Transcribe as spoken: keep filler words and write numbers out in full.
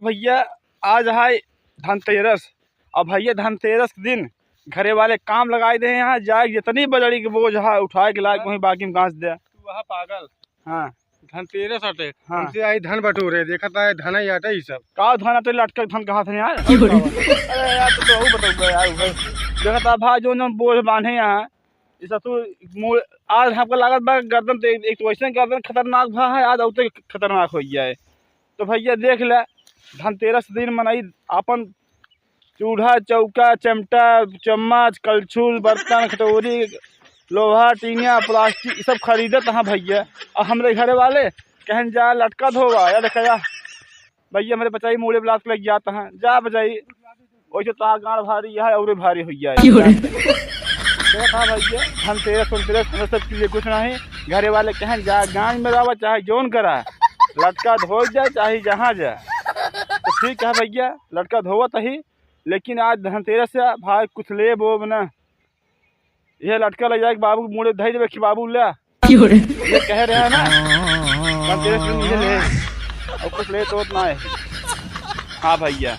भइया, आज है धनतेरस। अब भइया, धनतेरस के दिन घरे वाले काम लगाए दे हैं, जाए जितनी बजड़ी के बोझ है उठाए के लायक वहीं बाकी में गांच दे। तू वहाँ पागल। हाँ। धनतेरस हटे। हाँ। हमसे आई धन बटोरे, देखत आए धन ही हटे ई सब। का धन हटे, लटके धन कहाँ से यार? अरे यार, तो, तो बताऊंगा यार भाई। देखत आ भाई, जो, जो बोझ बांधे यहाँ, ई सब तू मूड़, आज हमको लागत बा गर्दन तो एक, एक तो वैसे गर्दन खतरनाक भा है, आज और खतरनाक हो गया है। तो भइया देख ले, धनतेरस दिन मनई आपन चूल्हा, चौका, चमटा, चम्मच, कलछुल, बर्तन, कटोरी, लोहा, टीना, प्लास्टिक, ई सब खरीदत हैं भइया। और हमरे घरे वाले कहन जा लटका धोवा, या देखा जा भइया, हमरे बचाई मूड़े ब्लाक लग जाता है, जा बचाई। वैसे तो गाड़ भारी है और भारी हो जाए। क्यों रे? देखा भइया, धनतेरस वनतेरस हमरे सब के लिए कुछ नहीं। घरे वाले कहन जा गांच में रहा, चाहे जौन करा, लटका धो जाए चाहे जहाँ जाए। तो ठीक है भइया, लटका धोवत ही, लेकिन आज धनतेरस है भाई, कुछ लेब ओब ना। ये लटका ले जाके बाबू के मूड़े धई देबे कि बाबू ले। क्यों रे? ये कह रहे हैं ना, धनतेरस दिन ये ले, और कुछ ले तो ना है। हाँ भइया,